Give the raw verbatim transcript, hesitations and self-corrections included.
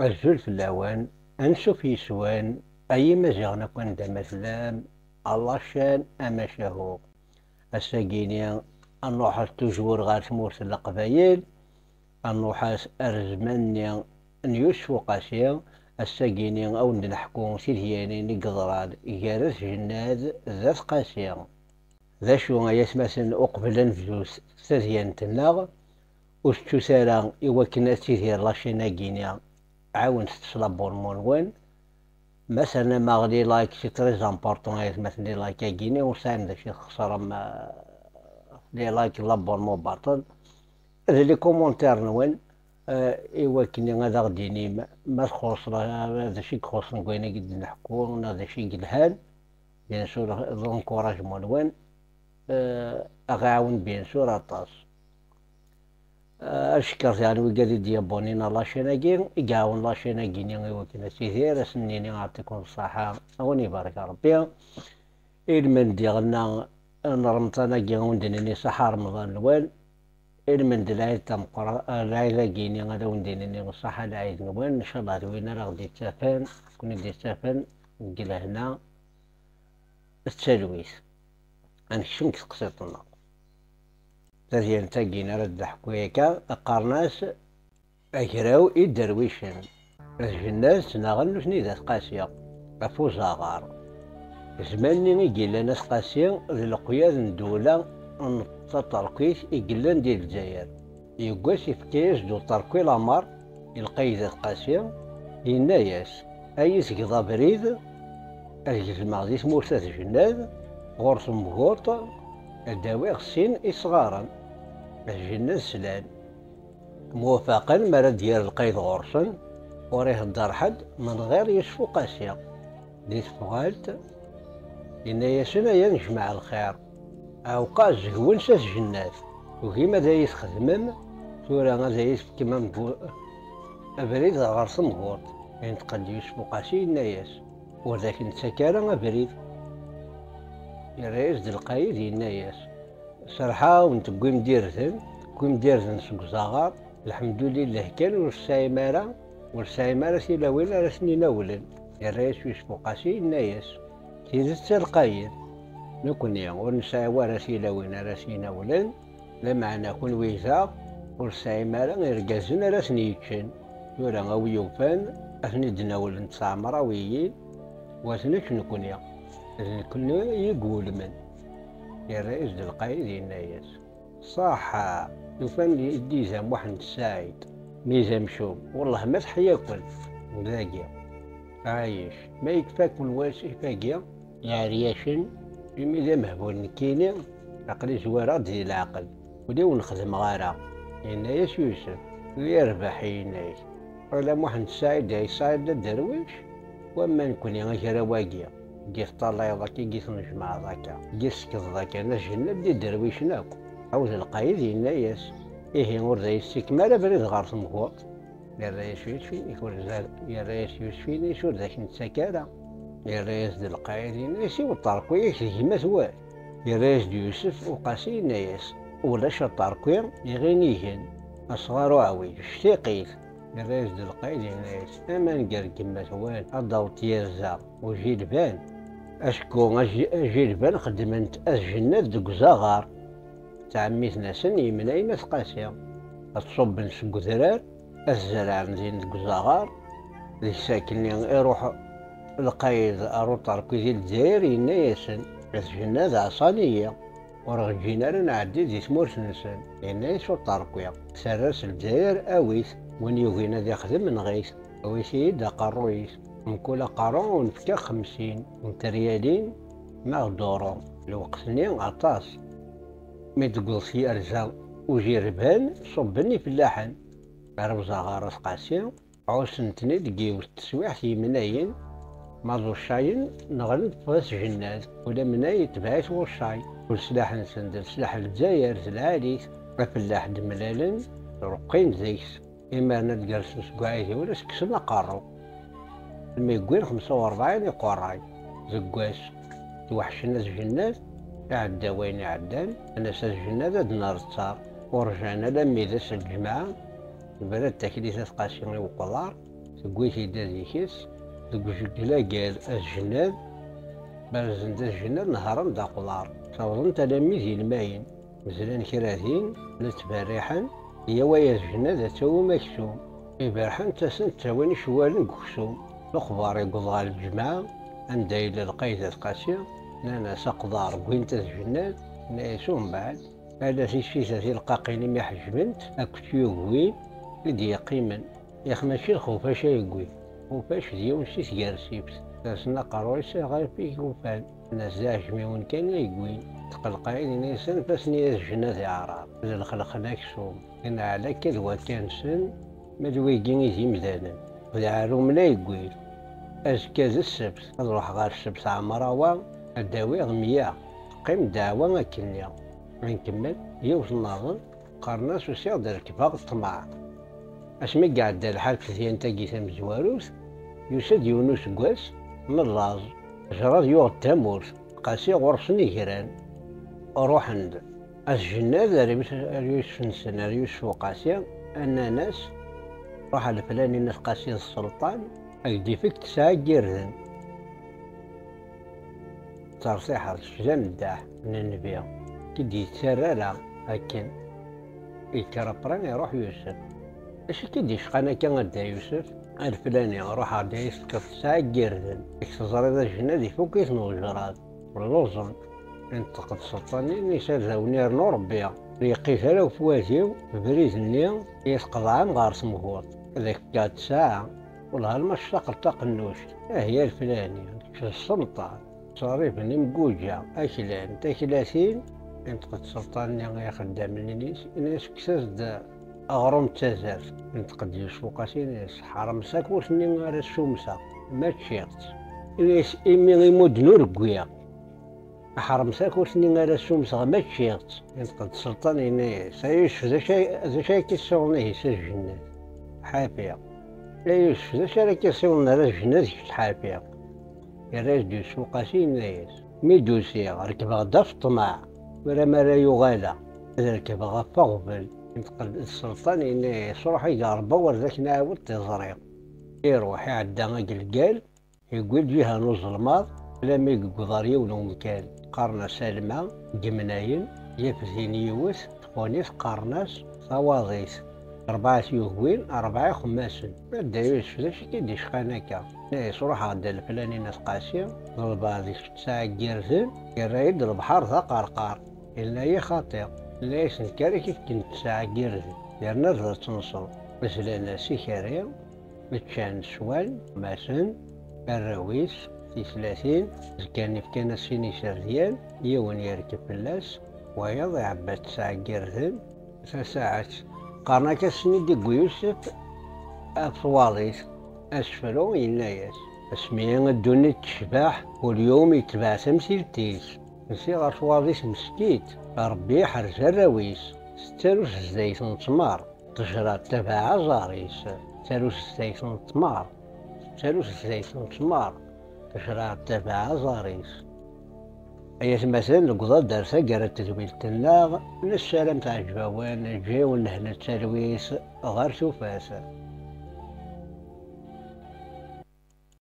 Azul fell-awen, ansuf yes-wen, ay Imaziɣen akk anda ma tellam, a la chaîne amacahu. Ass-agi-ni, ad nruḥ toujours ɣer tmurt n Leqbayel, ad nruḥ ar zzman-nni n Yusef Uqasi. Ass-agi-ni, ad wen-d-neḥku tidyanin i yeḍran gar At Jennad d At Qasi. D acu ay atmaten, uqbel ad nebdu s tadyant-nneɣ, ur tettut ara i wakken ad tidir la chaîne-agi-ni, ɛawnet s l'abonnement-nwen. Ma ternam-aɣ les likes, c'est très important ay atmaten, les likes-agi-ni, ur sɛim d acu i txesrem, eh, les likes, l'abonnement baṭel, d les commentaires-nwen, eh, i wakken ad aɣ-d-inim ma txuṣṣ la, d acu i ixuṣṣen deg wayen i d-neḥku, neɣ d acu i yelhan. Bien sûr, l'encouragement-nwen, eh, aɣ-iɛawen bien sûr aṭas. Eh, ad cekkreɣ daɣen wigad i d-yabonnin ar la chaîne-agi, i iɛawen la chaîne-agi-ni i wakken ad tidir, ad sen-nini yeɛṭikum ṣṣaḥa, a wen-ibarek Rebbi. Ilmend diɣen n Remḍan-agi, a wen-d-nini ṣaḥa Remḍan-nwen. Ilmend lɛid tameqqra-, eh, lɛid-agi-ni, ad awen-d-nini ṣaḥa lɛid-nwen, ncallah d win ara ɣ-d-ittafen, ken-id-ittafen deg lehna d talwit. Ad nekcem deg teqsiṭ-nneɣ. Tadyant-agi ara d-neḥku akka, qqaren-as Agraw iderwicen. At Jennad ttnaɣen nutni d At Qasi ɣef uzaɣar. Zzman-nni i yellan At Qasi d leqyad n ddewla n Taṭerkit i yellan di Lezzayer. Yiwwas ifka-yas-d uṭerki lamer i lqayed At Qasi, yenna-yas: "Ad yi-tgeḍ abrid, ad gezmeɣ di tmurt At Jennad, ɣur-s umguṭ, ad d-awiɣ sin isɣaren." At Jennad slan. Mwafaqen mi ara d-yerr lqayed ɣur-sen, ur ihedder ḥedd menɣir Yusef Uqasi. Di tefɣalt, yenna-yasen: "Aya nejmeɛ lxir. Ɛewqa zegwen s At Jennad. Tugim ad iyi-txedmem, tura ad iyi-tefkem amgu-, abrid ɣer temguṭ." Yenṭeq-d Yusef Uqasi, yenna-yas: "Ur d ak-nettak ara abrid." Yerra-yas-d lqayed, yenna-yas: "Serḥeɣ-awen-d deg wimd irden, deg wimd irden seg uzaɣar, lḥemdulillah kan ur tesɛim ara, ur tesɛim ara tilawin ara sen-inawlen." Yerra-yas Yusef Uqasi, yenna-yas: "Tidet a lqayed, nekkni ur nesɛi ara tilawin ara s-inawlen, lameɛna kunwi daɣ ur tesɛim ara irgazen ara sen-yeččen. Tura a wi yufan, ad ten-id-nawlen s tɛemrawiyin, wa t-nečč nekkni, d nekkni i iwulmen." Yerra-yas-d lqayed, yenna-yas: "Ṣaḥa, tufam di, di Za Muḥend Saɛid, mi d amcum, wellah ma teḥya-ken dagi. Ɛayeč, ma yekfa-ken wass ifagi, iɛeryacen, imi d amehbul nekkini, aql-i zwareɣ-d di leɛqel, ur d awen-xedmeɣ ara." Yenna-yas Yusef: "Yerbeḥ, yenna-yak. Ala Muḥend Saɛid ay Saɛid d aderwic, wamma nekkni agraw-agi, i teṭṭalayeḍ akka, i tnejmaɛeḍ akka, i tessekdeḍ akka, d ajennad d iderwicen akk." Ɛawed lqayed yenna-yas: "Ihi ur d ay-tessikem ara abrid ɣer temguṭ?" Yerra-yas Yusef, yerra-yas Yusef, yenna-yas: "Ur d ak-nettak ara." Yerra-yas-d lqayed, yenna-yas: "I uṭerkwi-ak d gma-twen?" Yerra-yas-d Yusef Uqasi, yenna-yas: "Ulac a ṭerkwi iɣinigen, asɣar uɛwij, ctiqit." Yerra-yas-d lqayed, yenna-yas: "Aman gar gma-twen ad d-taweḍ tyerza ujilban." Acku aj-, ajilban xeddmen-t At Jennad deg uzaɣar, ttɛemmiten-asen yemnayen At Qasi ad ṣubben seg udrar, ad zerɛen din deg uzaɣar. Deg-s akkenni iruḥ lqayed ar uṭerkwi di Lezzayer, yenna-yasen: "At Jennad ɛṣan-iyi, ur ɣ-ǧǧin ara nɛeddi di tmurt-nsen." Yenna-yas uṭerkwi: "Terra-s Lezzayer, awi-t, win yugin ad ixdem, nɣ-it, awit-iyi-d aqerruy-is. Mkul aqerru ad wen-fkeɣ xemsin n teryalin, neɣ duṛu." Lweqt-nni aṭas. Mi d-tewweḍ tyerza ujirban, ṣubben ifellaḥen ar uzaɣar At Qasi, ɛussen-ten-id deg yiwet teswiɛt yemnayen, ma d uccayen nɣen-d At Jennad, ula mnay itbeɛ-it wuccay. U leslaḥ-nsen d leslaḥ n Lezzayer d lɛali-t, afellaḥ d-mlalen, reqqin deg-s. Imiren ad gersen seg uɛidiwen, ad s-kksen aqerru. Mi wwin xemsa u rebɛin iqerray deg wass, tweḥcen At Jennad, iɛedda wayen iɛeddan, nnan-as At Jennad ad d-nerr ttaṛ. Ur rjan alammi d ass n lǧemɛa, tebra-d taklit At Qasi i uqḍar, Tewwi-t-id ad ikes. Deg ujeggel agal azjnad, berzen-d azjnad, nehṛen-d aqḍar. Ssawḍen-t alammi d ilmayen. Mezlen kra din, la ttberriḥen, yyaw ay azjnad ad tawim aksum. Iberḥen ttasen ttawin icewwalen deg uksum. Lexbar yewweḍ ɣer lǧemɛa, anda yella lqayed At Qasi, nnan-as aqḍar wwin-t azjnad, nna-yas umbeɛd, ala tissit a tilqaqin imi ḥejbent akked tyugwin i d-yeqqimen. Yak mačči d lxuffac ay yewwin. Lxuffac d yiwen si tgersift. Sersen aqerruy-is ɣef i k-ufan. Nna-s d iɛejmiwen kan ay yewwin. Tqelqayen ini-asen fassen i azjnad iɛrar. D lxelq n aksum. Inɛel akka d wakka-nsen, ma d wigi i d imdanen. D iɛerrumen ay yewwin. Azekka d ssebt, ad ruḥeɣ ɣer ssebt ɛemrawa, ad d-awiɣ meyya. Teqqim ddeɛwa akkenni. Ad nkemmel, yiwet nnaḍen, qqaren-as usiɣ-d rekbeɣ ṭṭmeɛ. Asmi i iɛedda lḥal f tedyant-agi tamezwarut, yusa-d yiwen useggas n laẓ, Jerad yuɣ-d tamurt, Qasi ɣur-sen igran. Ruḥen-d. At Jennad ar yus-, ar Yusef-nsen, ar Yusef Uqasi, nnan-as, ruḥ ar leflani n At Qasi d sselṭan, ad k-d-ifek tesɛa n yirden. Tertiḥeḍ, kečč d ameddaḥ n nnbi, ki d-yettarra ara akken. Yekker après iruḥ Yusef. Acu i k-id-yecqan akka a Dda Yusef? A leflani, ruḥ-aɣ-d ad yi-tefkeḍ tesɛa n yirden. Yak teẓriḍ ajnad ifuk-iten ujrad. Lluẓen. Inṭeq-d sselṭan-nni, nnan-as ad awen-irnu Rebbi. Ur yeqqit ara ufwad-iw, abrid-nni i tqeḍɛem ɣer temguṭ. Ad ak-fkeɣ tesɛa. Wellah ma tectaqeḍ taqennuct, ahi a leflani, kečč d sselṭan, ttṣerrifen imguǧa, aklan, taklatin. Inṭeq-d sselṭan-nni i ixeddamen-ines, ini-as, kkes-as-d aɣrum d tazart. Inṭeq-d Yusef Uqasi, ini-as, ḥerm takurt-nni ara ssumseɣ, ma ččiɣ-tt. Ini-as, imi i mudden ur wwiɣ. Ḥerm takurt-nni ara ssumseɣ, ma ččiɣ-tt. Inṭeq-d sselṭan, yenna-yas, a Yusef, d acu ay, d acu ay k-issiwḍen ihi s ajnad? Ḥafiɣ. A Yusef, d acu ara k-issiwḍen ar ajnad kečč ḥafiɣ? Yerra-yas-d Yusef Uqasi, yenna-yas, mi d-usiɣ, rekbeɣ-d ɣef ṭṭmeɛ, tura mi ara yuɣaleɣ, ad rekbeɣ ɣef aɣbel. Inṭeq-d sselṭan, yenna-yas, ruḥ eg rebba wer d ak-nɛawed tiẓri. Iruḥ iɛedda agelgal, yewwi lǧiha n uzelmaḍ, alammi yewweḍ ɣer yiwen umkan, qqaren-as Alma, n yemnayen, yaf din yiwet, tquni-t, qqaren-as Tawaḍit, rebɛa tyugwin, rebɛa ixemmasen. A Dda Yusef, d acu i k-id-icqan akka? Yenna-yas, ruḥ-aɣ-d a leflani n At Qasi, ḍleb-aɣ deg-s tesɛa n yirden, yerra-yi-d lebḥer d aqerqar. Yenna-yi xaṭi. Yenna-yas, nekk ara k-ifken tesɛa n yirden, yerna ad tenseḍ. Zlan-as ikerri, ččan, swan, masen, arraw-is, tislatin, zgan fkan-as sin iserdiyen, yiwen yerkeb fell-as, wayeḍ iɛebba-d tesɛa n yirden. Tasaɛet, qqaren-ak ass-nni d-yewwi Yusef ɣef twaḍit, asefru yenna-yas, asmi ddunit tecbeḥ, kul yum yetbeɛ tamsirt-is. Nsiɣ ɣer twaḍit meskint, Rebbi iḥrez arraw-is, tettaru tezdayt n ttmer. Ṭṭejra tettabaɛ aẓar-is, tettaru tezdayt n ttmer, tettaru tezdayt n ttmer, ṭṭejra tettabaɛ aẓar-is. Ay atmaten, newweḍ-d ar taggara n tedwilt-nneɣ, nessaram teɛjeb-awen, ǧǧiw nnehna d talwit ɣer tufat.